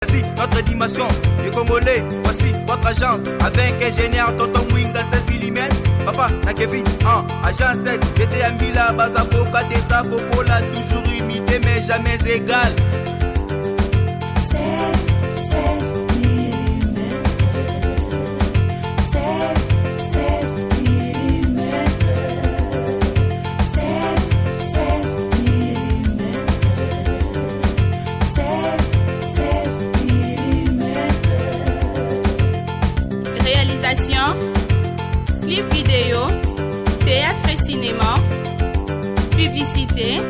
Voici notre dimension les Congolais, voici votre agence. Avec ingénieur Tonton Mwinga 16 mm. Papa, na Kevin, 1, agence 16, j'étais à Mila, Bazaboka, Desa, Kokola, toujours imité mais jamais égal. 16, 16 mm. 16, 16 mm. 16, 16 mm. 16, 16 mm. Réalisation, clip vidéo, théâtre et cinéma, publicité,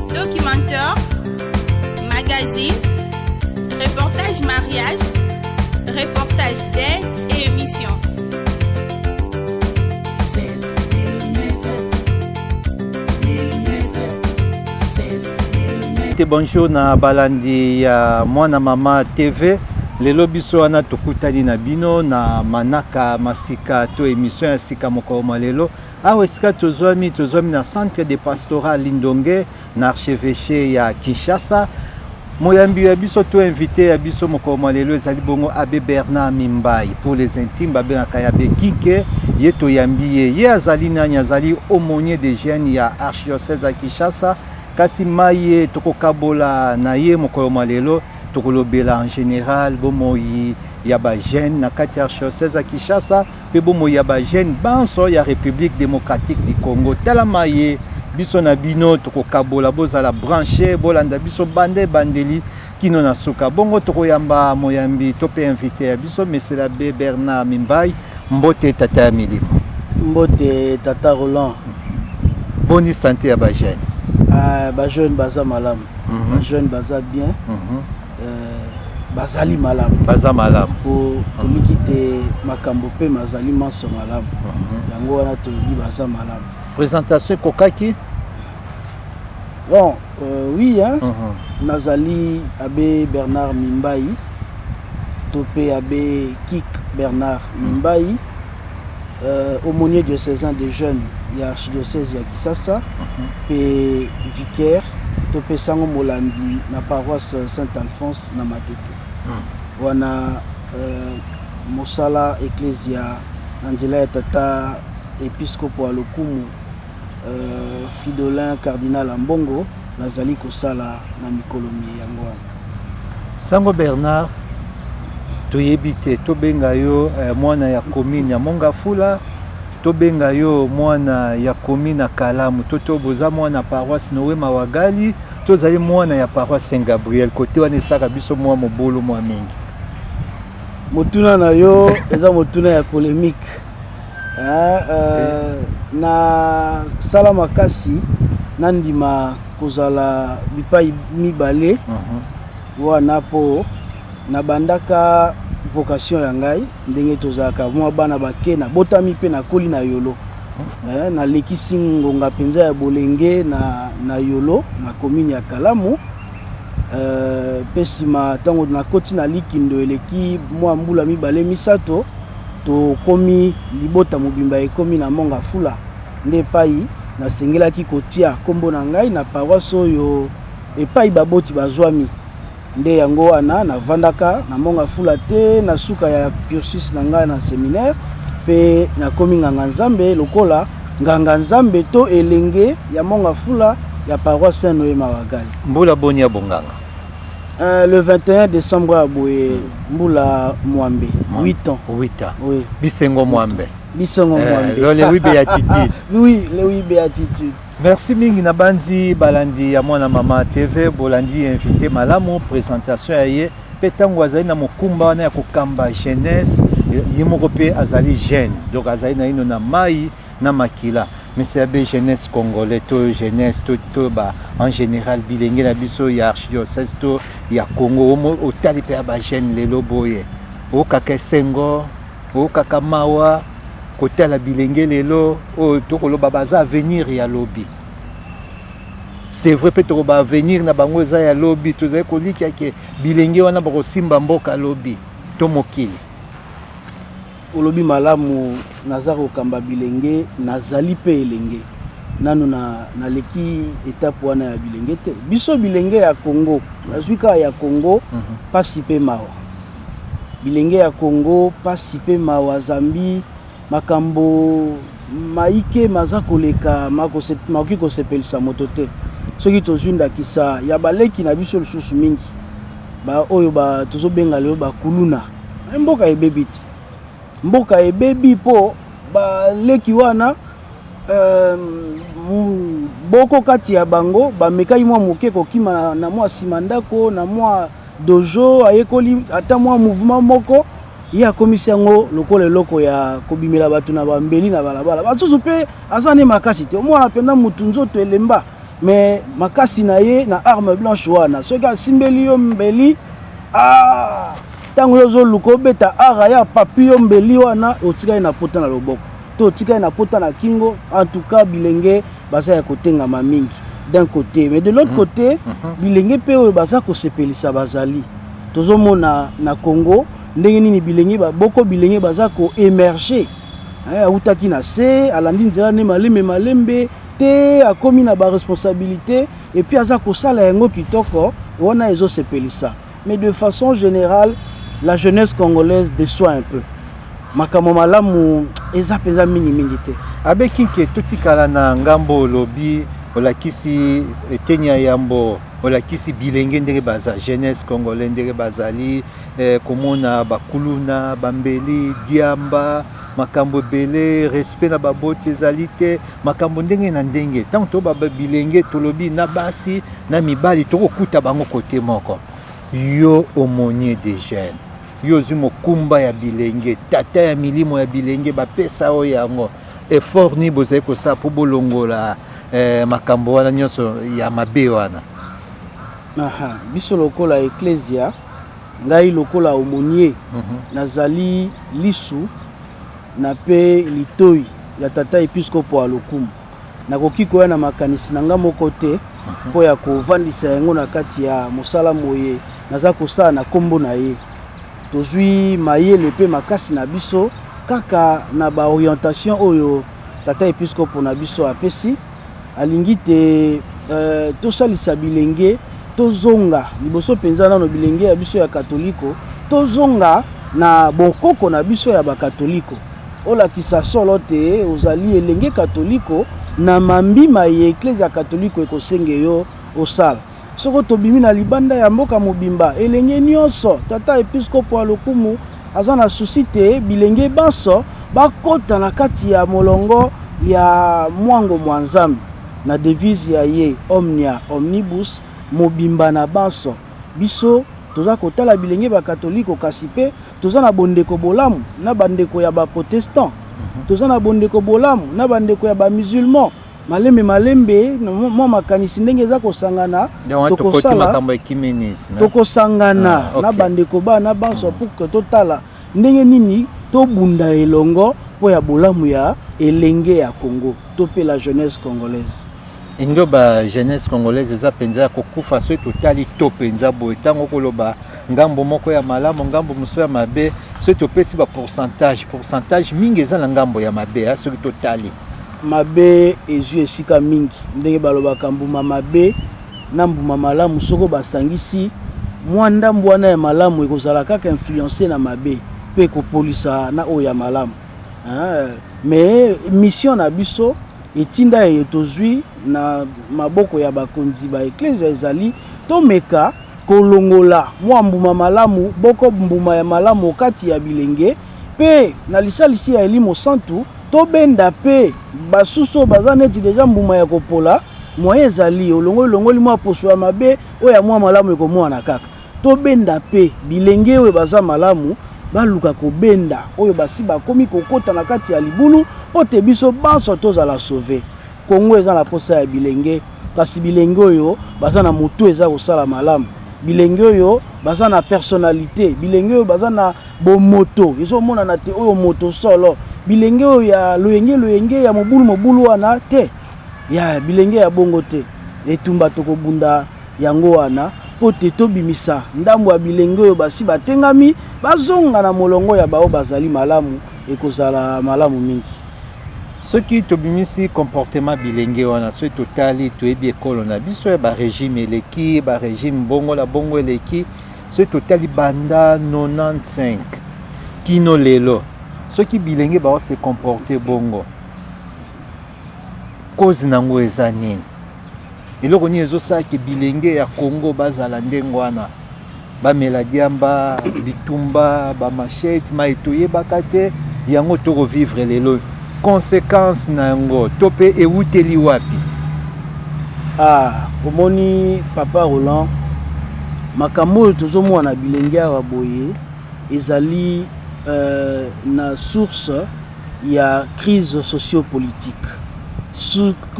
documentaire, magazine, reportage mariage, reportage d'aide et émission. 16 mm. Mm. 16 mm. Te bonjour na balandi ya Mwana Mama TV. Lelo biso wana tokutani na bino na manaka masika to émission ya sika mokolo mwa lelo. Awa esika tozwami, tozwami na centre de pastoral Lindonge na archevêché ya Kinshasa. Moyambi ya biso to invité ya biso mokolo mwa lelo ezali bongo Abbé Bernard Mimbayi, pour les intimes babengaka ya Abbé Kinke. Ye toyambi ye, ye azali nani? Azali aumônier des jeunes ya archidiocèse ya Kinshasa. Kasi maye tokokabola na ye mokolo mwa lelo, tokolobela en général bomoi ya ba jeunes na kati ya archidiocèse ya Kinshasa mpe bomoi ya ba jeunes banso ya République démocratique du Congo. Tala maye biso na bino tokokabola, bozala branché, bolanda biso banda ebandeli kino na suka. Bongo tokoyamba moyambi to mpe invité ya biso, monsieur l'abbé Bernard Mimbayi. Mbote tata ya milimo. Mbote tata Roland. Boni santé ya ba jeunes? Ba jeunes baza malamu. Ba jeunes baza bien. Bazali malamu. Baza malamu. Po toluki te makambo mpe mazali manso malamu. Yango wana tolobi baza malamu. Présentation ekokaki? Bon, oui, hein. Nazali Abbé Bernard Mimbayi, to mpe Abbé Kik Bernard Mimbayi, aumônier diocésain des jeunes ya archidiocèse ya Kinshasa, mpe vicaire to mpe sango molandi na paroisse Saint-Alphonse na Matete. Wana mosala ecclesia na nzela ya tata episcopo ya lokumu Fridolin Cardinal Ambongo nazali kosala na mikolo miye yango wana. Sango Bernard, toyebi te tobenga yo mwana ya commune ya Mongafula, tobenga yo mwana ya commune ya Kalamu, to boza mwana paroisse Noé Mawagali, tozali mwana ya paroisse Saint Gabriel. Kote wana esaka biso mwa mobulu mwa mingi. Motuna na yo eza motuna ya polémique. Na sala makasi na ndima kozala bipai mibale wana po nabandaka vocation ya ngai ndenge tozalaka mwa bana bake, nabotami mpe nakoli na Yolo. Nalekisi ngonga mpenza ya bolenge na Yolo na commune ya Kalamu. Mpe nsima ntango nakoti na Likindo eleki mwa mbula mibale misato, tokomi libota mobimba ekomi na Mongafula, nde epai nasengelaki kotia nkombo na ngai na paroisse oyo epai baboti bazwami. Nde yango wana navandaka na Mongafula te na suka ya cursus na ngai na séminaire, mpe nakomi nganga nzambe lokola nganga nzambe to elenge ya Mongafula ya paroisse Saint-Noé Mawagali. Mbula boni ya bonganga? Le 21 décembre ya boye mbula mwambe, 8 ans. 8 ans. Oui. Bisengo mwambe. Bisengo mwambe. Le 8 béatitude. Oui, le 8 béatitude. Merci mingi na banzi balandi ya Mwana Mama TV, bolandi invité malamu, présentation ya ye mpe ntango azali na mokumba wana ya kokamba jeunesse, ye moko mpe azali jeune, donc azali na ino na mai na makila. Monsieur abbé, jeunesse congolais to jeunesse to ba en général bilenge na biso ya archidiocèse to ya Congo, otali mpe ya ba jeune lelo boye, okaka esengo, okaka mawa kotala bilenge lelo oyo tokoloba baza avenir ya lobi? C'est vrai mpe tokoloba avenir na bango eza ya lobi, tozali kolikia ke bilenge wana bakosimba mboka lobi to mokili. Olobi malamu, naza kokamba bilenge, nazali mpe elenge. Nanu na naleki etape wana ya bilenge te. Biso bilenge ya Congo, nazwi kaka ya Congo, pasi mpe mawa. Bilenge ya Congo, pasi mpe mawa, zambi makambo maike maza koleka makoki kosepelisa moto te. Soki tozwi ndakisa ya baleki na biso lisusu mingi, ba oyo ba tozobenga lelo bakuluna, mboka ebebi ti. Mboka ebebi mpo baleki wana boko kati ya bango bamekaki mwa moke kokima na mwa nsima ndako na mwa dojo, ayekoli ata mwa mouvement moko, ye akomisi yango lokola eloko ya kobimela bato na bambeli na balabala. Basusu mpe aza ne makasi te, omwana mpenza mutu nzoto elemba, mais makasi na ye na arme blanche wana, soki asimbeli yo mbeli, ntango yo ozoluka obeta ara ya papi yo mbeli wana, otikali na pota na loboko to otikali na pota na kingo. En tout cas, bilenge baza ya kotengama mingi d'un côté, mais de l'autre côté, bilenge mpe oyo baza kosepelisa bazali. Tozomona na Congo ndenge nini bilenge boko bilenge baza koémerger. Awutaki na se, alandi nzela ne malembe malembe te, akomi na baresponsabilité et puis aza kosala yango kitoko, wana ezosepelisa. Mais de façon générale, la jeunesse congolaise déçoit un peu. Makambo malamu eza mpenza mingimingi te. Abbé Kinke, totikala na ngambo olobi, olakisi eteni ya yambo, olakisi bilenge ndenge baza, jeunesse congolais ndenge bazali, komona bakuluna, bambeli, diamba, makambo ebele, respect na baboti ezali te, makambo ndenge na ndenge. Ntango toba bilenge, tolobi na basi na mibali, tokokuta bango kote moko. Yo aumônier des jeunes, yo ozwi mokumba ya bilenge, tata ya milimo ya bilenge, bapesa oyo yango, effort nini bozali kosala mpo bolongola makambo wana nyonso ya mabe wana? Aha, biso lokola eklesia, ngai lokola aumônier, nazali lisu na mpe litoi ya tata episkopo ya lokumu. Nakoki koya na makanisi na nga moko te mpo ya kovandisa yango na kati ya mosala moye naza kosala na nkombo na ye. Tozwi mayele mpe makasi na biso kaka na baorientation oyo tata episkopo na biso apesi. Alingi te tosalisa bilenge tozonga liboso mpenza nano bilenge ya biso ya katoliko, tozonga na bokoko na biso ya bakatoliko. Olakisa solo te ozali elenge katoliko na mambima ye eklezia katoliko ekosenge yo osala. Soko tobimi na libanda ya mboka mobimba, elenge nyonso, tata episkopo ya lokumu aza na souci te bilenge banso bakɔta na kati ya molongo ya mwango mwa Nzambe na devise ya ye "Omnia omnibus", mobimba na banso. Biso toza kotala bilenge bakatoliko, kasi mpe toza na bondeko bolamu na bandeko ya baprotestant, toza na bondeko bolamu na bandeko ya bamusulman. Malembe malembe, mwa makanisi ndenge eza kosangana, tokosala makambo ya œcuménisme. Tokosangana na bandeko bana banso pour que totala ndenge nini tobunda elongo mpo ya bolamu ya elenge ya Congo to mpe la jeunesse congolaise. Ingo ba jeunesse congolaise eza mpenza ya kokufa. Soki totali to mpenza boye, ntango koloba ngambo moko ya malamu, ngambo mosusu ya mabe, soki topesi bapourcentage, pourcentage mingi eza na ngambo ya mabe. Soki totali mabe ezwi esika mingi, ndenge balobaka mbuma mabe na mbuma malamu, soko basangisi mwa ndambu wana ya malamu, ekozala kaka influence na mabe mpe ekopolisa na oyo ya malamu. Mais mission na biso, etinda eye tozwi na maboko ya bakonzi ba eklezia, ezali tomeka kolongola mwa mbuma malamu, boko mbuma ya malamu kati ya bilenge, mpe na lisalisi ya Elimo Santu tobenda mpe basusu oyo baza neti déjà mbuma ya kopola. Moyen ezali, olongoli longoli mwa poso ya mabe, oyo ya mwa malamu ekomwana kaka. Tobenda mpe bilenge oyo baza malamu, baluka kobenda oyo basi bakomi kokota na kati ya libulu, mpo te biso banso tozala sauvés. Kongo eza na posa ya bilenge, kasi bilenge oyo baza na motu eza kosala malamu, bilenge oyo baza na personnalité, bilenge oyo baza na bomoto ezomonana te, oyo moto solo, bilenge oyo ya loyenge loyenge, ya mobulu mobulu wana te, ya bilenge ya bongo te. Etumba tokobunda yango wana mpo te tobimisa ndambo ya bilenge oyo basi batengami, bazonga na molongo ya bao bazali malamu. Ekozala malamu mingi. Soki tobimisi comportement bilenge wana, soki totali, toyebi ekolo na biso ya barégime eleki, barégime bongo na bongo eleki. Soki totali banda 95 kino lelo, soki bilenge bao se comporte bongo, cause nango eza nini? Eloko nini ezosalaki bilenge ya Congo bazala ndenge wana, bamela diamba, bitumba, bamachete, mai toyebaka te yango tokovivre lelo? Conséquence na yango to mpe ewuteli wapi? Ah, omoni, papa Roland, makambo oyo tozomona na bilenge awa boye ezali na source ya crise sociopolitique,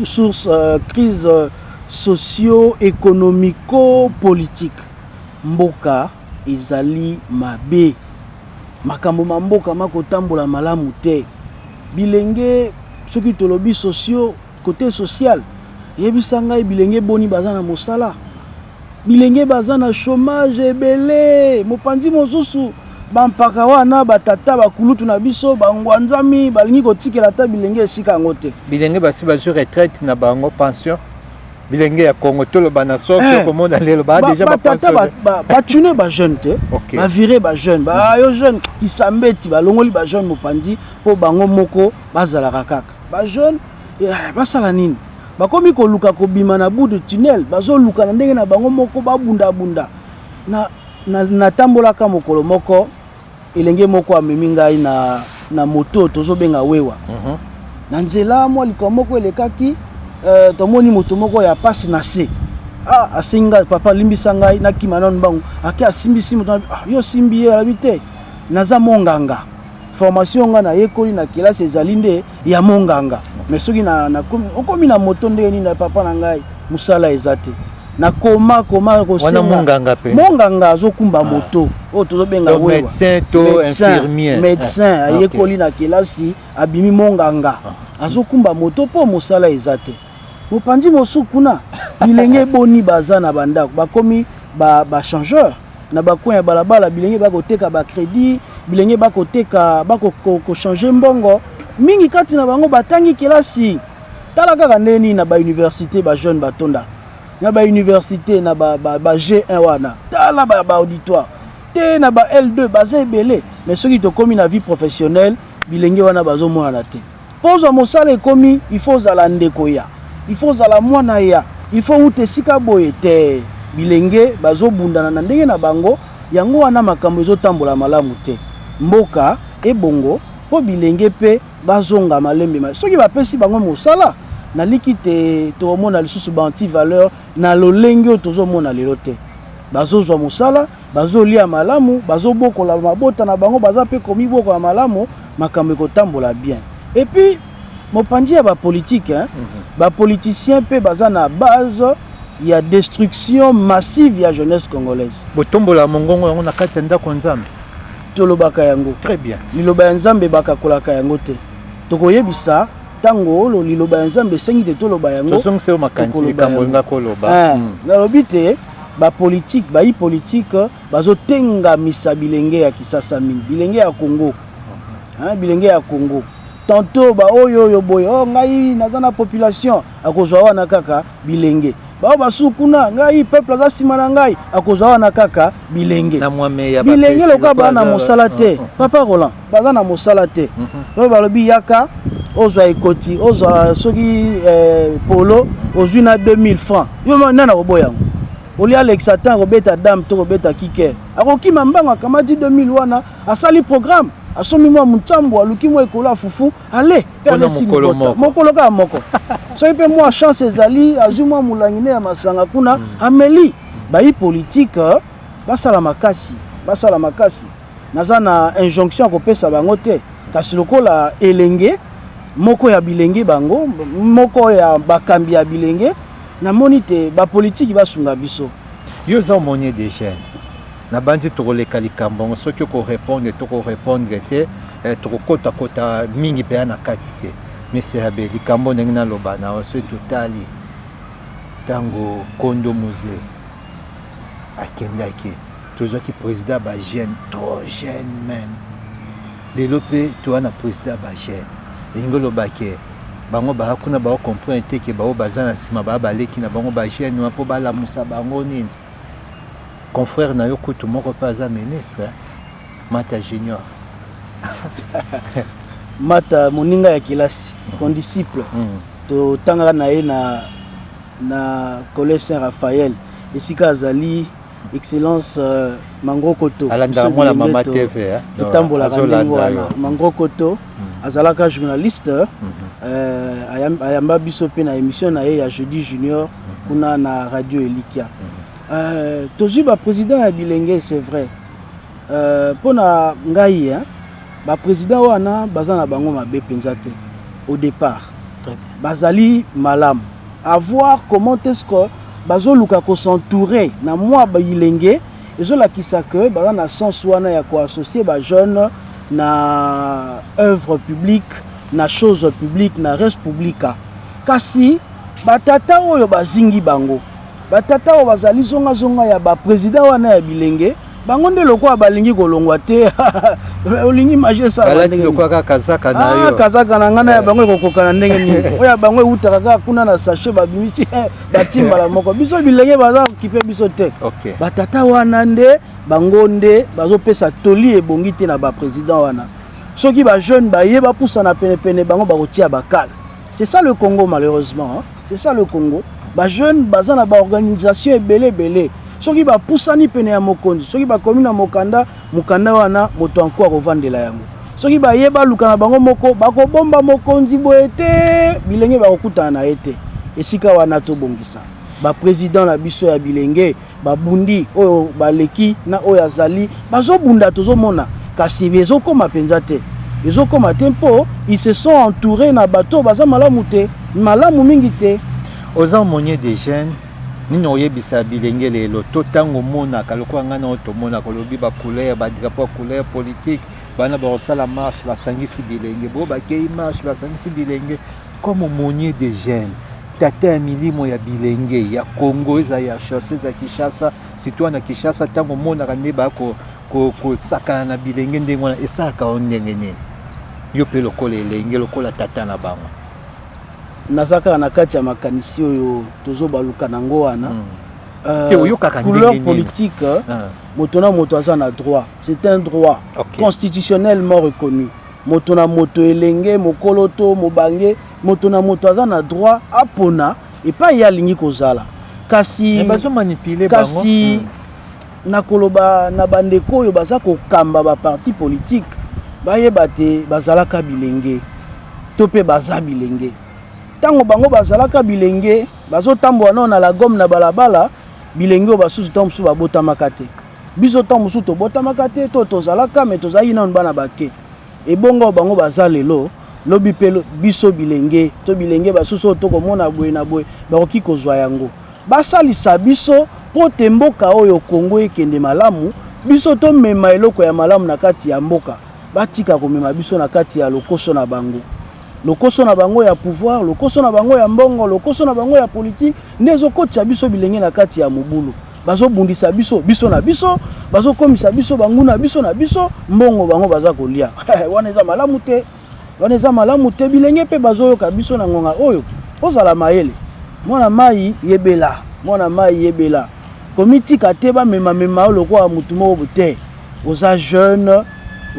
source crise socio-économico-politique. Mboka ezali mabe, makambo ma mboka makotambola malamu te. Bilenge, soki tolobi socio, côté social, yebisa ngai, bilenge boni baza na mosala? Bilenge baza na chômage ebele. Mopanzi mosusu, bampaka wana, batata bakulutu na biso, bangwanzami, balingi kotikela ata bilenge esika yango te. Bilenge basi bazwi retraite na bango, pension. Bilenge ya Congo, toloba na sorte komona lelo baa déjà batata batune bajeune te, bavire bajeune, bayo jeune kisambeti, balongoli bajeune mopanzi mpo bango moko bazalaka kaka bajeune. Basala nini? Bakomi koluka kobima na bout de tunnel, bazoluka na ndenge na bango moko, babundabunda. Natambolaka mokolo moko, elenge moko amemi ngai na moto tozobenga wewa. Na nzela, mwa likambo moko elekaki, tomoni moto moko ya pasi na se. Ah, asengi ngai: "Papa, limbisa ngai, nakima nanu mbangu." Ake, asimbisi moto. Ah, yo osimbi ye? Alobi: "Te, naza monganga, formation nga nayekoli na kelasi ezali nde ya monganga. Mais soki okomi na moto, ndenge nini? Papa na ngai, mosala eza te, nakoma koma." Wana monganga mpe? Monganga azokumba moto oyo tozobenga wewa. Médecin to infirmier? Médecin. Ayekoli na kelasi, abimi monganga, azokumba moto mpo mosala eza te. Mopanzi mosusu kuna, bilenge boni baza na bandako? Bakomi bachangeur na bacoin ya balabala. Bilenge bakoteka bacrédit, bilenge bakoteka, bakochange mbongo. Mingi kati na bango batangi kelasi. Tala kaka ndenge nini na bauniversité bajeune batonda na bauniversité, na ba G1 wana, tala baauditoire te, na ba L2 baza ebele. Mais soki tokómi na vie professionnelle, bilenge wana bazomonana te. Mpo ozwa mosala ekomi, il faut ozala ndeko ya, il faut ozala mwana ya, il faut uta esika boye te. Bilenge bazobundana na ndenge na bango. Yango wana makambo ezotambola malamu te. Mboka ebongo mpo bilenge mpe bazonga malembe. Soki bapesi bango mosala, naliki te tokomona lisusu ba antivaleur na lolenge oyo tozomona lelo te. Bazozwa mosala, bazolia malamu, bazobokola mabota na bango, baza mpe komibokola malamu, makambo ekotambola bien. Et puis mopanzi ya bapolitique, hein, bapoliticien mpe baza na base ya destruction massive ya jeunesse congolaise. Botombola mongongo yango na kati ya ndako Nzambe? Tolobaka yango. Très bien. Liloba ya Nzambe bakakolaka yango te. Tokoyebisa ntango oyo liloba ya Nzambe esengi te toloba yango. Tozongisa yo makanisi, likambo olinga koloba. Nalobi te bapolitique, bayi politike bazotengamisa bilenge ya Kisasa mingi, bilenge ya Congo, bilenge ya Congo. Tantôt baoyo oyo boye: "Oh, ngai naza na population." Akozwa wana kaka bilenge. Bao basusu kuna: "Ngai, peuple aza nsima na ngai." Akozwa wana kaka bilenge. Na mwa meya. Bilenge lokola baza na mosala te, papa Roland, baza na mosala te. Oyo balobi: "Yaka ozwa ekoti, ozwa soki polo, ozwi na 2000 francs." Yo nani akoboya yango? Olia alekisa temps kobeta dame to kobeta kike, akokima mbango, akamati 2000 wana, asali programme, asombi mwa mutsambo, aluki mwa ekolo ya fufu, ale mpe alesi mokolo kaka moko. Soki mpe mwa chance ezali, azwi mwa molangi ne ya masanga kuna, ameli. Bayi politike basala makasi, basala makasi. Naza na injonction ya kopesa bango te, kasi lokola elenge moko ya bilenge, bango moko ya bakambi ya bilenge, namoni te bapolitiki basunga biso. Yo oza aumônier des jeunes. Nabandi tokoleka likambo yango, soki okorépondre, tokorépondre te, tokokotakota mingi mpenza na kati te. Monsieur Abe, likambo ndenge naloba na yo, soki totali ntango Kondo Mzee akendaki, tozwaki président bajeune, trop jeune même. Lelo mpe toza na président bajeune. Elingi oloba ke Bango baa kuna bao comprendre te ke bao baza na nsima, baa baleki na bango, bajeune wana mpo balamusa bango nini. Confrère na yo kutu moko mpe aza ministre, Mata Junior. Mata, moninga ya kelasi, condisciple. Totangaka na ye na collège Saint Raphaël, esika azali Excellence Mangrokoto. Alandaka Biso Mwana bilenge Mama TV, eh? Totambolaka ndenge Azolanda wana. yo. Mangrokoto azalaka journaliste, ayamba biso mpe na émission na ye ya Jeudi Junior kuna na Radio Elikia. Tozwi baprésident ya bilenge, c'est vrai. Mpo na ngai, hein, baprésident wana baza na bango mabe mpenza te au départ. Très bien. Bazali malamu. À voir comment est-ce que bazoluka kos'entourer na mwa bilenge, ezolakisa ke baza na sens wana ya koassocier bajeune na œuvre publique, na chose publique, na res publica. Kasi batata oyo bazingi bango, batata oyo bazali zongazonga ya baprésident wana ya bilenge, bango nde lokola balingi kolongwa te. Olingi magie esala Balati ndenge nini? lokola kaka kazaka na Ah, yo. Kazaka na ngai na ya bango ekokoka na ndenge nini? Oyo ya bango ewutaka kaka kuna na sachet, babimisi, batimbala moko. Biso bilenge baza okipe biso te. Batata wana nde bango nde bazopesa toli ebongi te na baprésident wana. Soki bajeune baye bapusana penepene, bango bakotia bakale. C'est ça le Congo, malheureusement, hein. C'est ça le Congo. Bajeune baza na baorganisation ebele ebele. Soki bapusani pene ya mokonzi, soki bakomi na mokanda, mokanda wana moto anko akovandela yango. Soki baye baluka na bango moko, bakobomba mokonzi boye te, bilenge bakokutana na ye te. Esika wana tobongisa. Baprésident na biso ya bilenge babundi, oyo baleki na oyo azali bazobunda, tozomona, kasi ezokóma mpenza te, ezokóma te mpo ils se sont entourés na bato oyo baza malamu te, malamu mingi te. Oza aumônier des jeunes. Nini oyebisa bilenge lelo? To ntango omonaka lokola ngai na oyo tomonaka, olobi bacouleur, badrapeau ya couleur politique, bana bakosala marche, basangisi bilenge, bo bakei marche, basangisi bilenge. Comme aumônier des jeunes, tata ya milimo ya bilenge ya Congo, eza ya chaussée, eza Kinshasa, surtout wana Kinshasa, ntango omonaka nde baya kosakana na bilenge ndenge wana, esalaka yo ndenge nini, yo mpe lokola elenge, lokola tata na bango? Naza kaka na kati ya makanisi oyo tozobaluka nango wana. Te, oyokaka couleur ndenge nini? politique, Ah. moto na moto aza na droit, c'est un droit constitutionnellement reconnu. Moto na moto, elenge, mokolo to mobange, moto na moto aza na droit apona epai ye alingi kozala. Kasi Mais bazomanipuler bango. kasi nakoloba na bandeko oyo baza kokamba baparti politique, bayeba te bazalaka bilenge to mpe baza bilenge. Ntango bango bazalaka bilenge, bazotambola nao na la gomme na balabala. Bilenge oyo basusu, ntango mosusu babotamaka te. Biso ntango mosusu tobotamaka te, to tozalaka me tozalaki nano bana bake. Ebongo oyo bango baza lelo, lobi mpe biso bilenge to bilenge basusu oyo tokomona boye na boye bakoki kozwa yango. Basalisa biso mpo te mboka oyo Kongo ekende malamu. Biso tomema eloko ya malamu na kati ya mboka. Batika komema biso na kati ya lokoso na bango, lokoso na bango ya pouvoir, lokoso na bango ya mbongo, lokoso na bango ya politique. Nde ezokotisa biso bilenge na kati ya mobulu. Bazobundisa biso, biso na biso, bazokomisa biso banguna, biso na biso. Mbongo bango baza kolia wana eza malamu te, wana eza malamu te. Bilenge mpe bazoyoka biso na ngonga oyo, ozala mayele. Mwana mai yebela, mwana mai yebela, komitika te bamemamema yo lokola motu moko te. Oza jeune,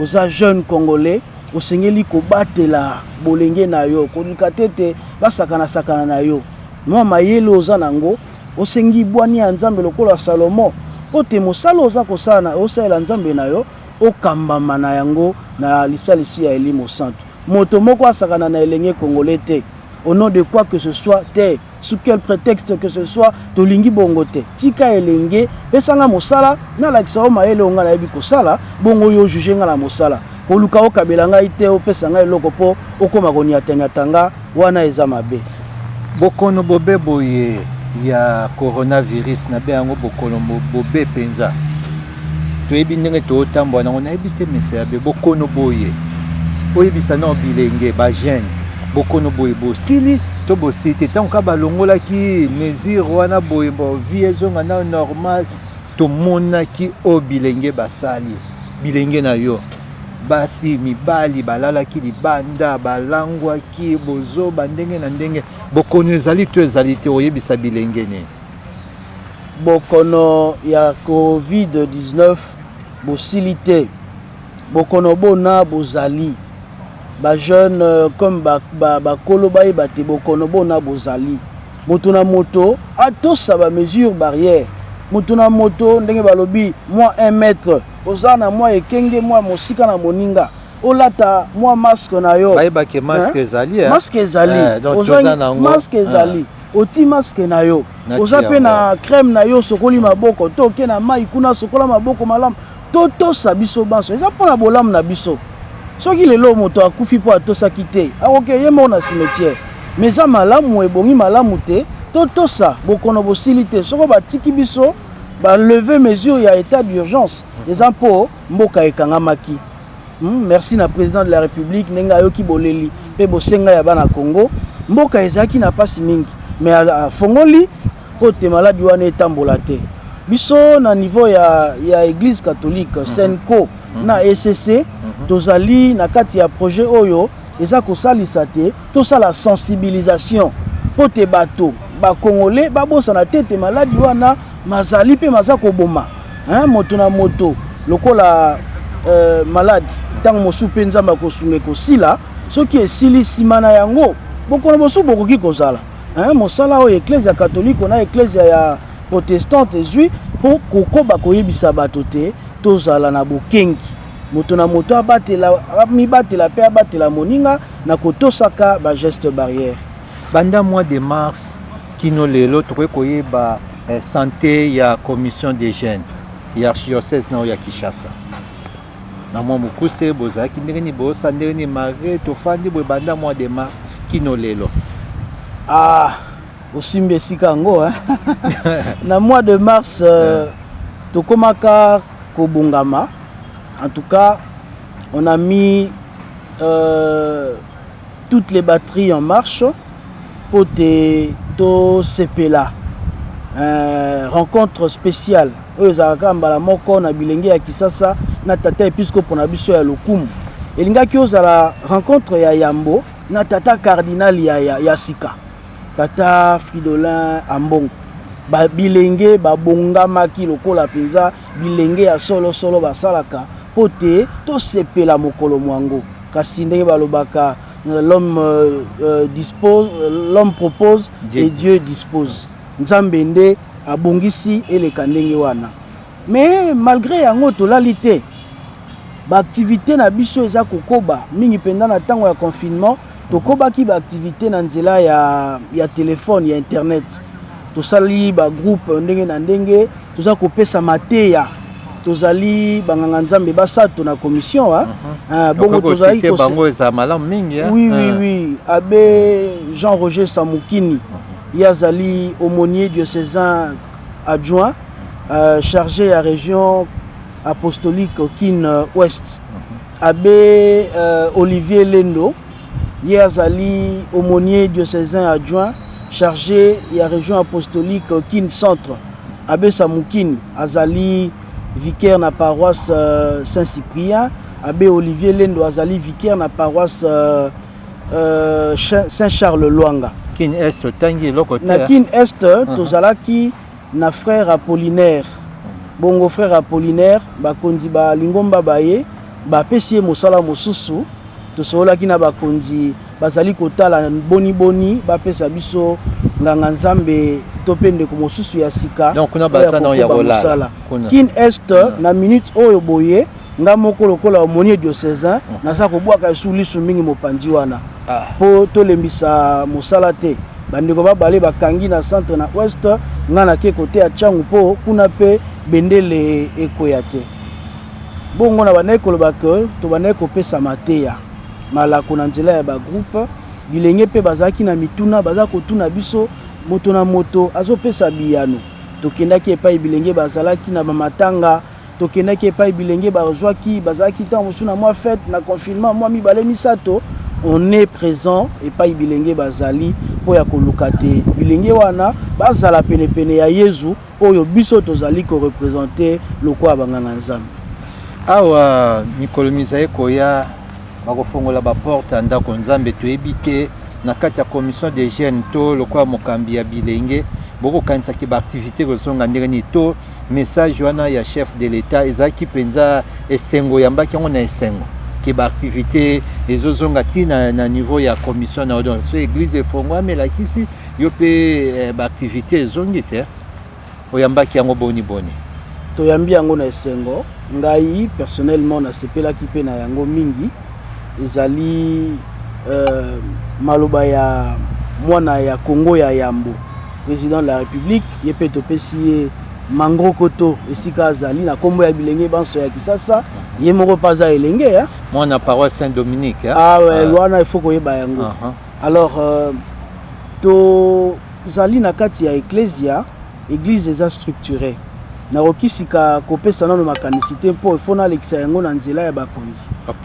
oza jeune congolais, osengeli kobatela bolenge na yo, koluka te te basakana-sakana na yo. Mwa mayele oza nango, osengi bwani ya Nzambe lokola Salomo, mpo te mosala oza kosala osalela Nzambe na yo, okambama na yango na lisalisi ya Elimo Santu. Moto moko asakana na elenge congolais te, au nom de quoi que ce soit te, sous quel prétexte que ce soit. Tolingi bongo te. Tika elenge, pesanga mosala, nalakisa yo mayele oyo ngai nayebi kosala. Bongo yo juge ngai na mosala. Koluka okabela ngai te, opesa ngai eloko mpo okóma koniataniata nga, wana eza mabe. Bokono bobe boye ya coronavirus, na be yango bokono bobe mpenza, toyebi ndenge tootambola nango. Nayebi te mese ya be bokono boye, oyebisa nao bilenge, bajeune, bokono boye bosili to bosili te? Ntango kaka balongolaki mesure wana boye, bo vie ezonga nao normal, tomonaki oyo bilenge basali. Bilenge na yo. Basi mibali balalaki libanda, balangwaki bozoba ndenge na ndenge. Bokono ezali to ezali te, oyebisa bilenge nini? Bokono ya COVID-19 bosili te. Bokono bona bozali. Ba jeune euh, comme bakolo ba, ba bayeba te bokono bona bozali. Moto na moto atosa ba mesure barrière. Moto na moto ndenge balobi mwa 1 mètre, oza na mwa ekenge mwa mosika na moninga, olata mwa masque na yo. Bayeba ke masque ezali, eh? Masque ezali. Eh, donc toza na yango. Masque ezali. Oti masque na yo. Oza pe na crème na yo, sokoli maboko, to oke na mai kuna sokola maboko malamu. Totosa biso banso, eza mpona bolamu na biso. Soki lelo moto akufi mpo atosaki te, akoke ye moko na cimetière. Mais eza malamu, ebongi malamu te totosa. Bokono bosili te. Soko batiki biso balever mesure ya état d'urgence, eza mpo mboka ekangamaki. Merci na président de la République ndenge ayoki boleli mpe bosenga ya bana Congo. Mboka ezalaki na pasi mingi, mais afongoli mpo te maladi wana etambola te. Biso na niveau ya Église catholique, CENCO na ECC, tozali na kati ya projet oyo eza kosalisa te tosala sensibilisation mpo te bato bakongole babosana te te maladi wana mazali mpe maza koboma, hein, moto na moto lokola maladi. Ntango mosusu mpe Nzambe akosunga ekosila. Soki esili, nsima na yango bokono mosusu bokoki kozala, hein. Mosala oyo Eklezia katoliko na Eklezia ya protestante ezwi mpo kokoba koyebisa bato te tozala na bokengi, moto na moto abatela, mibatela mpe abatela moninga na kotosaka bageste barrière. Banda mois de mars kino lelo, tokoki koyeba santé ya commission des jeunes ya archidiocèse na oyo ya Kinshasa na mwa mokuse? Bozalaki ndenge nini? Bosala ndenge nini malgré tofandi boye banda mois de mars kino lelo? Ah, osimbi esika yango, hein? Na mois de mars, tokomaka kobongama. En tout cas, on a mis toutes les batteries en marche po te tosepela rencontre spéciale oyo ezalaka mbala moko na bilenge ya Kisasa na tata episkopo na biso ya lokumu. Elingaki ozala rencontre ya yambo na tata cardinal ya sika, tata Fridolin Ambongo. Ba bilenge babongamaki lokola mpenza bilenge ya solosolo basalaka mpo te tosepela mokolo mwango. Kasi ndenge balobaka, l'homme dispose, l'homme propose Dieu et Dieu dispose. Nzambe nde abongisi eleka ndenge wana. Mais malgré yango, tolali te. Baactivité na biso eza kokoba mingi mpenza. Na ntango ya confinement, tokobaki baactivité na nzela ya telefone, ya internet. Tosali bagroupe ndenge na ndenge, toza kopesa mateya. Tozali banganga nzambe basato na commission, hein? Ah, bongo tozali bango eza malamu mingi, hein? Oui. Oui, abbé Jean Roger Samukini, ye azali aumônier diocésain adjoint chargé ya région apostolique Kin Ouest. Abbé Olivier Lendo, ye azali aumônier diocésain adjoint chargé ya région apostolique Kin Centre. Abbé Samukini azali vicaire na paroisse Saint-Cyprien. Abbé Olivier Lendo azali vicaire na paroisse Saint-Charles Lwanga. Kin Est, otangi eloko te? Na Kin Est, tozalaki na frère Apollinaire. Bongo frère Apollinaire, bakonzi balingomba baye bapesi ye mosala mosusu. Tosololaki na bakonzi, bazali kotala boniboni bapesa biso nganga nzambe to mpe ndeko mosusu ya sika. Donc kuna baza nao ya kokoba kolala. Mosala. Kuna. Kin Est, na minute oyo boye, nga moko lokola aumônier diocésain naza kobwaka esu lisu mingi mopanzi wana mpo tolembisa mosala te. Bandeko babale bakangi na centre na ouest, nga nake kote ya Ntiangu mpo kuna mpe bendele ekweya te. Bongo na bandaki koloba ke tobandaki kopesa mateya malako na nzela ya bagroupe. Bilenge mpe bazalaki na mituna, baza kotuna biso, moto na moto azopesa biyano. Tokendaki epai bilenge bazalaki na bamatanga, tokendaki epai bilenge bazwaki, bazalaki ntango mosusu na mwa fête na confinement mwa mibale misato. On est présent epai bilenge bazali mpo ya koluka te bilenge wana bazala penepene ya Yezu oyo biso tozali koreprésenter lokola banganga nzambe. Awa mikolo mizali koya, bakofongola baporte ya ndako Nzambe. Toyebi te na kati ya commission des jeunes to lokola mokambi ya bilenge, bokokanisaki baactivité kozonga ndenge nini? To message wana ya chef de l'État ezalaki mpenza esengo, oyambaki yango na esengo ke baactivité ezozonga ntina na niveau ya commission na yo? Donc so église efongwami, elakisi yo mpe baactivité ezongi te. Oyambaki yango boni boni? Toyambi yango na esengo. Ngai personnellement nasepelaki mpe na yango mingi. Ezali maloba ya mwana ya Congo ya yambo, président de la République. Ye mpe topesi ye mangrokoto esika azali na nkombo ya bilenge banso ya Kisasa. Ye moko mpe aza elenge, hein? Mwana paroisse Saint Dominique, hein? Ah, ouais, ah. Wana il faut koyeba yango. Alors tozali na kati ya ecclesia. Église eza structuré. Nakoki sika kopesa nano makanisi te mpo ifo nalekisa yango na nzela ya bakonzi,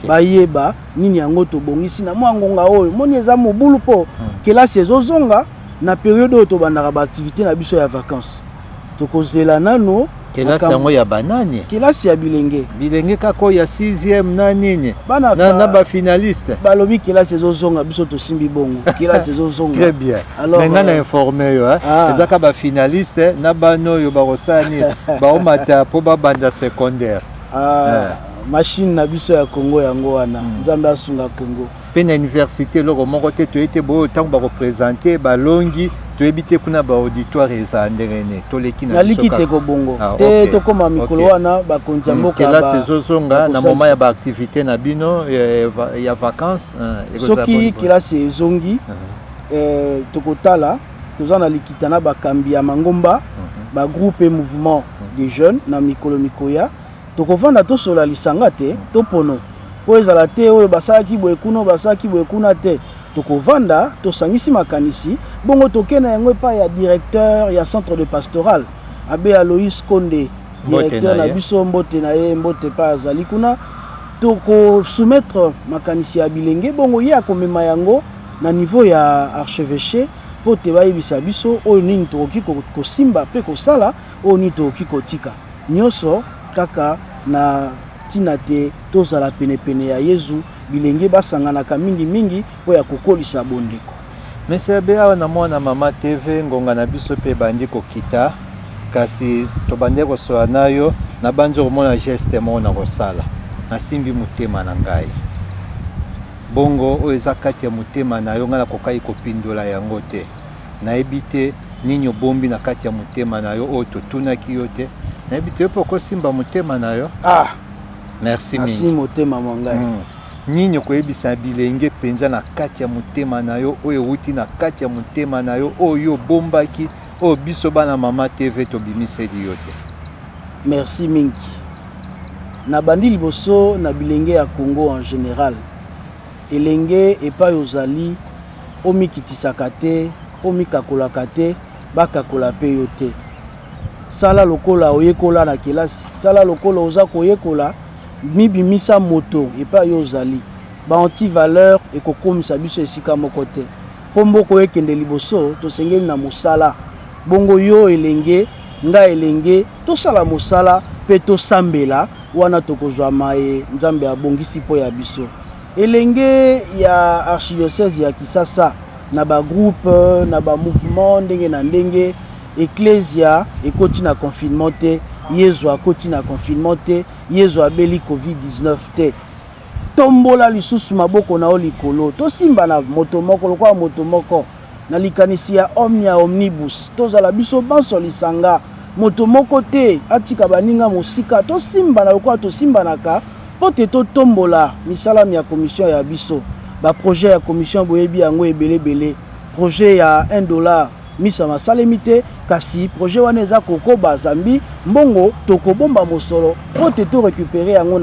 bayeba nini yango tobongisi na mwa ngonga oyo. Moni eza mobulu mpo kelasi ezozonga na période oyo tobandaka baactivité na biso ya vacances. Tokozela nano. Kelasi yango ya banani? Kelasi ya bilenge. Bilenge kaka oyo ya 6e na nini? Bana na bafinaliste. Balobi kelasi ezozonga, biso tosimbi bongo, kelasi ezozonga. Très bien. Alors, mais nga na informe yo, hein? Ah. Eza kaka bafinaliste na bana oyo bakosala nini, baomata mpo babanda secondaire. Ah, machine na biso ya Congo yango wana. Nzambe asunga Congo. Mpe na université eloko moko te toyebi te. Boyo ntango bakoprésente balongi, toyebi te kuna baauditoire ezala ndenge nini. Toleki na biso naliki te kobongo. Ah, te. Tokóma mikolo wana bakonzi ya mboka Kelasi ezozonga na moment ya baactivité na bino ya vacances, ekozala soki boni boni? Kelasi ezongi, tokotala. Toza na likita na bakambi ya mangomba, bagroupe et mouvement de jeunes. Na mikolo mikoya tokovanda, tosola lisanga te, topono mpo ezala te oyo basalaki boye kuna, oyo basalaki boye kuna te. Tokovanda, tosangisi makanisi, bongo tokende yango epai ya directeur ya centre de pastoral, abbé Aloïs Konde. Mbote directeur na na ye. Biso mbote na ye, mbote epai azali kuna. Tokosoumettre makanisi ya bilenge, bongo ye akomema yango na niveau ya archevêché mpo te bayebisa biso oyo nini tokoki kosimba mpe kosala, oyo nini tokoki kotika. Nyonso kaka na ntina te tozala penepene ya Yezu. Bilenge basanganaka mingimingi mpo ya kokolisa bondeko. Monsieur abbé, awa na Mwana Mama TV, ngonga na biso mpe ebandi kokita, kasi tobandi kosola na yo. Nabandi komona geste moko na kosala, nasimbi motema na ngai. Bongo oyo eza kati ya motema na yo, ngai nakokaki kopindola yango te. Nayebi te nini obombi na kati ya motema na yo oyo totunaki yo te. Nayebi te, yo mpe okosimba motema na yo. Ah. Merci nasi mingi. Motema mwa ngai. Nini okoyebisa bilenge mpenza na kati ya motema na yo, oyo ewuti na kati ya motema na yo, oyo obombaki, oyo biso bana Mama TV tobimiseli yo te? Merci mingi. Nabandi liboso na bilenge ya Congo en général. Elenge epai ozali, omikitisaka te, omikakolaka te, bakakola mpe yo te. Sala lokola oyekola na kelasi, sala lokola oza koyekola, mibimisa moto epai yo ozali. Baantivaleur ekokomisa biso esika moko te. Mpo mboka oyo ekende liboso, tosengeli na mosala. Bongo yo elenge, nga elenge, tosala mosala mpe tosambela, wana tokozwa maye Nzambe abongisi mpo ya biso. Elenge ya archidiocèse ya Kisasa, na bagroupe, na bamouvement ndenge na ndenge, ecclesia ekoti na confinement te, Yezu akoti na confinement te, Yezu abeli COVID-19 te. Tombola lisusu maboko na yo likolo, tosimba na moto moko lokola moto moko na likanisi ya omnia omnibus. Tozala biso banso lisanga, moto moko te atika baninga mosika. Tosimbana lokola tosimbanaka mpo te totombola misala ya commission ya biso. Baprojet ya commission boyebi yango ebelebele. Projet ya 1 dollar misa masalemi te, kasi projet wana eza kokoba zambi mbongo tokobomba mosolo mpo te torécupérer yango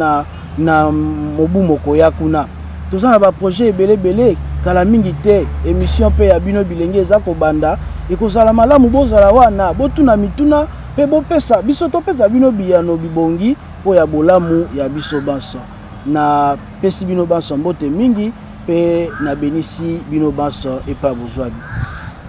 na mobu mokoya. Kuna toza na baprojet ebelebele. Kala mingi te, émission mpe ya bino bilenge eza kobanda. Ekozala malamu bozala wana, botuna mituna mpe bopesa biso, topesa bino biyano bibongi mpo ya bolamu ya biso banso. Napesi bino banso mbote mingi mpe nabenisi bino banso epai bozwabi.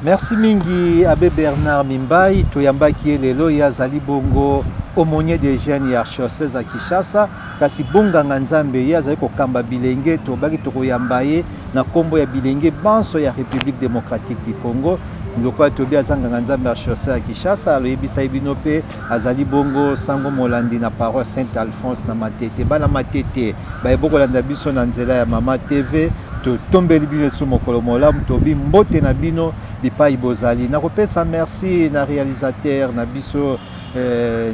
Merci mingi Abbé Bernard Mimbayi, toyambaki ye lelo, ye azali bongo aumônier des jeunes ya archidiocèse ya Kinshasa, kasi bonganga Nzambe ye azali kokamba bilenge, tobaki tokoyamba ye na kombo ya bilenge banso ya République démocratique du Congo. Lokola tobi aza nganga Nzambe ya archidiocèse ya Kinshasa, aloyebisaki bino mpe azali bongo sango molandi na paroisse Saint Alphonse na Matete. Bana Matete baye bokolanda biso na nzela ya Mama TV, totombeli bino esu mokolo molamu, tobi mbote na bino bipai bozali. Nakopesa merci na réalisateur na biso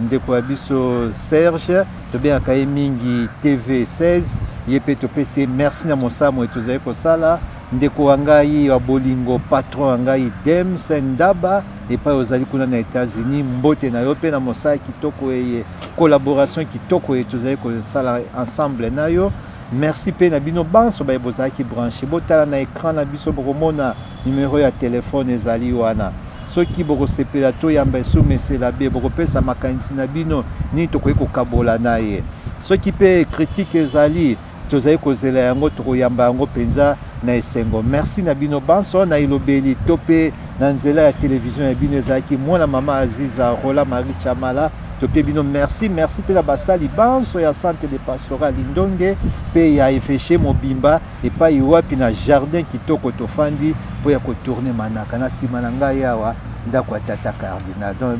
ndeko ya biso Serge, tobengaka ye mingi TV16, ye mpe topesi ye merci na mosala moye tozali kosala. Ndeko wa ngai wa bolingo, patron wa ngai Dems Ndaba, epai ozali kuna na États-Unis, mbote na yo mpe na mosala kitoko eye, collaboration kitoko eye tozali kosala ensemble na yo. Merci mpe na bino banso baye bozalaki branché. Botala na écran na biso, bokomona numero ya telefone ezali wana. Soki bokosepela toyamba esu mesela be, bokopesa makanisi na bino nini tokoki kokabola na ye. Soki mpe critique ezali, tozali kozela yango, tokoyamba yango mpenza na esengo. Merci na bino banso na elobeli to mpe na nzela ya television ya bino ezalaki mwana mama Aziza Rola Marie Chamala. Tope bino merci, merci mpe na basali banso ya centre de pastoral Lindonge mpe ya évêché mobimba epai wapi na jardin kitoko tofandi mpo ya kotourne manaka na nsima na ngai awa ndako ya tata cardinal. Donc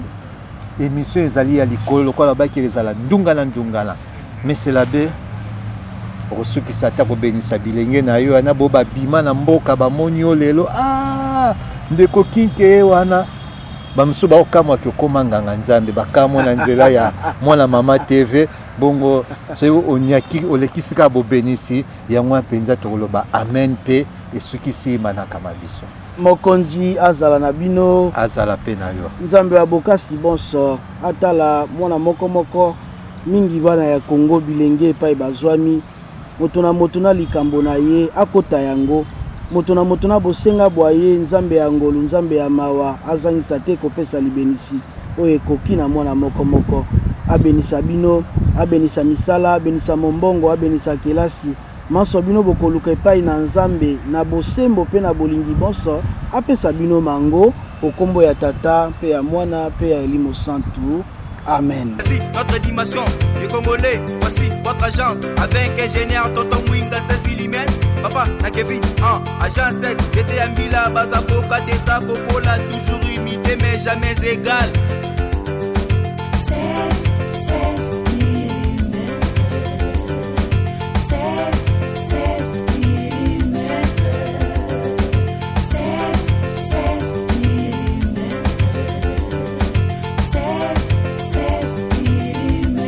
émission ezali ya likolo lokola baki ezala ndungana ndungana. Monsieur l'abbé, okosukisa ata kobenisa bilenge na yo wana bo babima na mboka bamoni yo lelo, ah, ndeko kinke ye wana bamosusu bakokamwaki okóma nganga Nzambe, bakamwa na nzela ya mwana mama TV. Bongo soki onyaki olekisi kaka bobenisi yango wana mpenza tokoloba amen mpe esukisi manaka ma biso. Mokonzi azala na bino, azala mpe na yo. Nzambe ya bokasi bonso atala mwana moko moko mingi bana ya Kongo bilenge epai bazwami, moto na moto na likambo na ye akota yango, moto na moto na bosenga bwa ye. Nzambe ya ngolu, Nzambe ya mawa azangisa te kopesa libenisi oyo ekoki na mwana moko moko. Abenisa bino, abenisa misala, abenisa mombongo, abenisa kelasi manso bino bokoluka epai na Nzambe na bosembo mpe na bolingi bonso, apesa bino mango okombo ya Tata mpe ya Mwana mpe ya Elimo Santu. Amen. Voici notre dimension du Congolais, voici votre agence avec ingénieur Tonton Mwinga 16 mm, papa na Kevin en agence 16, j'étais à Mbila, Bazaboka, Tessa, Kokola, toujours imité mais jamais égal. 16, 16 mm. 16, 16 mm. 16, 16 mm. 16, 16 mm.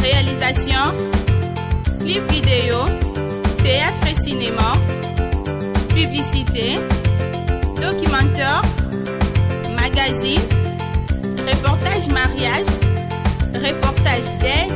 Réalisation, clip vidéo, théâtre et cinéma, publicité, documentaire, magazine, reportage mariage, reportage d'aide.